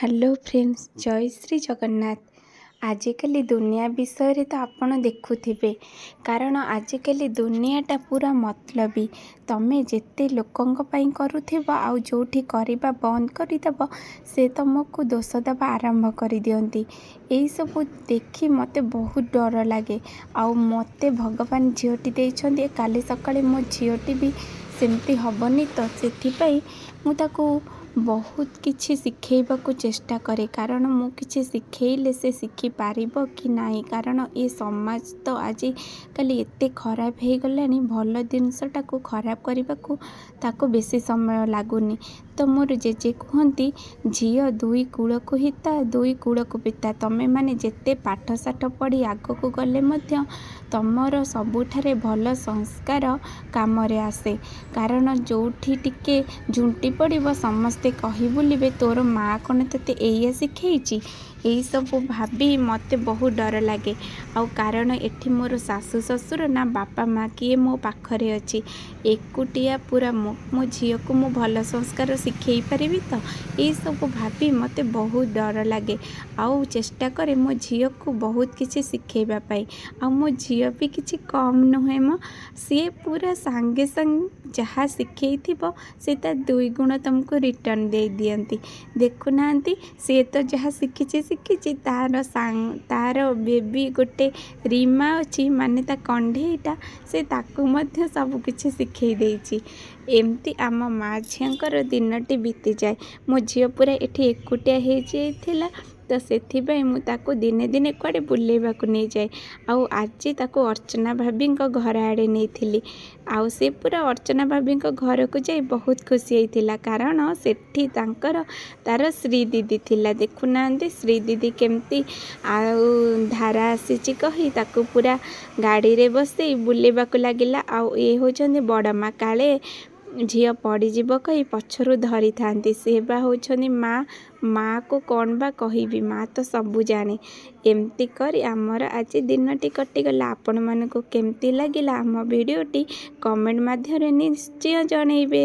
Hello friends, ଜୟ ଶ୍ରୀ ଜଗନ୍ନାଥ। ଆଜିକାଲି ଦୁନିଆ ବିଷୟରେ ତ ଆପଣ ଦେଖୁଥିବେ, କାରଣ ଆଜିକାଲି ଦୁନିଆଟା ପୁରା ମତଲବୀ। ତମେ ଯେତେ ଲୋକଙ୍କ ପାଇଁ କରୁଥିବ ଆଉ ଯେଉଁଠି କରିବା ବନ୍ଦ କରିଦେବ, ସେ ତୁମକୁ ଦୋଷ ଦେବା ଆରମ୍ଭ କରିଦିଅନ୍ତି। ଏଇସବୁ ଦେଖି ମୋତେ ବହୁତ ଡର ଲାଗେ। ଆଉ ମୋତେ ଭଗବାନ ଝିଅଟି ଦେଇଛନ୍ତି, କାଲି ସକାଳେ ମୋ ଝିଅଟି ବି ସେମିତି ହେବନି ତ? ସେଥିପାଇଁ ମୁଁ ତାକୁ ବହୁତ କିଛି ଶିଖେଇବାକୁ ଚେଷ୍ଟା କରେ, କାରଣ ମୁଁ କିଛି ଶିଖେଇଲେ ସେ ଶିଖିପାରିବ କି ନାହିଁ। କାରଣ ଏ ସମାଜ ତ ଆଜିକାଲି ଏତେ ଖରାପ ହେଇଗଲାଣି, ଭଲ ଜିନିଷଟାକୁ ଖରାପ କରିବାକୁ ତାକୁ ବେଶୀ ସମୟ ଲାଗୁନି। ତ ମୋର ଜେଜେ କୁହନ୍ତି, ଝିଅ ଦୁଇ କୂଳକୁ ହିତା ଦୁଇ କୂଳକୁ ପିତା। ତମେମାନେ ଯେତେ ପାଠଶାଠ ପଢ଼ି ଆଗକୁ ଗଲେ ମଧ୍ୟ ତମର ସବୁଠାରେ ଭଲ ସଂସ୍କାର କାମରେ ଆସେ। କାରଣ ଯେଉଁଠି ଟିକେ ଝୁଣ୍ଟି ପଡ଼ିବ, ସମସ୍ତେ କହି ବୁଲିବେ, ତୋର ମାଆ କ'ଣ ତୋତେ ଏଇଆ ଶିଖେଇଛି? ଏଇସବୁ ଭାବି ମୋତେ ବହୁତ ଡର ଲାଗେ। ଆଉ କାରଣ ଏଠି ମୋର ଶାଶୁ ଶ୍ୱଶୁର ନା ବାପା ମା' କିଏ ମୋ ପାଖରେ ଅଛି, ଏକୁଟିଆ ପୁରା ମୁଁ। ମୋ ଝିଅକୁ ମୁଁ ଭଲ ସଂସ୍କାର ଶିଖେଇ ପାରିବି ତ? ଏଇସବୁ ଭାବି ମୋତେ ବହୁତ ଡର ଲାଗେ ଆଉ ଚେଷ୍ଟା କରେ ମୋ ଝିଅକୁ ବହୁତ କିଛି ଶିଖେଇବା ପାଇଁ। ଆଉ ମୋ ଝିଅ ବି କିଛି କମ୍ ନୁହେଁ ମ, ସିଏ ପୁରା ସାଙ୍ଗେ ସାଙ୍ଗେ ଯାହା ଶିଖେଇଥିବ ସେ ତା ଦୁଇ ଗୁଣ ତୁମକୁ ରିଟର୍ଣ୍ଣ ଦେଇଦିଅନ୍ତି। ଦେଖୁନାହାନ୍ତି, ସିଏ ତ ଯାହା ଶିଖିଛି ଶିଖିଛି, ତା'ର ବେବି ଗୋଟେ ରିମା ଅଛି, ମାନେ ତା କଣ୍ଢେଇଟା, ସେ ତାକୁ ମଧ୍ୟ ସବୁକିଛି ଶିଖେଇ ଦେଇଛି। ଏମିତି ଆମ ମା ଝିଅଙ୍କର ଦିନଟି ବିତିଯାଏ। ମୋ ଝିଅ ପୁରା ଏଠି ଏକୁଟିଆ ହେଇଯାଇଥିଲା, ତ ସେଥିପାଇଁ ମୁଁ ତାକୁ ଦିନେ ଦିନେ କୁଆଡ଼େ ବୁଲେଇବାକୁ ନେଇଯାଏ। ଆଉ ଆଜି ତାକୁ ଅର୍ଚ୍ଚନା ଭାବିଙ୍କ ଘର ଆଡ଼େ ନେଇଥିଲି, ଆଉ ସେ ପୁରା ଅର୍ଚ୍ଚନା ଭାବିଙ୍କ ଘରକୁ ଯାଇ ବହୁତ ଖୁସି ହେଇଥିଲା, କାରଣ ସେଠି ତାଙ୍କର ତାର ଶ୍ରୀ ଦିଦି ଥିଲା। ଦେଖୁନାହାନ୍ତି ଶ୍ରୀ ଦିଦି କେମିତି ଆଉ ଧାରା ଆସିଛି କହି ତାକୁ ପୁରା ଗାଡ଼ିରେ ବସେଇ ବୁଲେଇବାକୁ ଲାଗିଲା। ଆଉ ଇଏ ହେଉଛନ୍ତି ବଡ଼ ମା, କାଳେ ଝିଅ ପଡ଼ିଯିବ କହି ପଛରୁ ଧରିଥାନ୍ତି। ସେ ବା ହେଉଛନ୍ତି ମା'। ମା'କୁ କ'ଣ ବା କହିବି, ମା' ତ ସବୁ ଜାଣେ। ଏମିତି କରି ଆମର ଆଜି ଦିନଟି କଟିଗଲା। ଆପଣମାନଙ୍କୁ କେମିତି ଲାଗିଲା ଆମ ଭିଡ଼ିଓଟି, କମେଣ୍ଟ ମାଧ୍ୟମରେ ନିଶ୍ଚୟ ଜଣେଇବେ।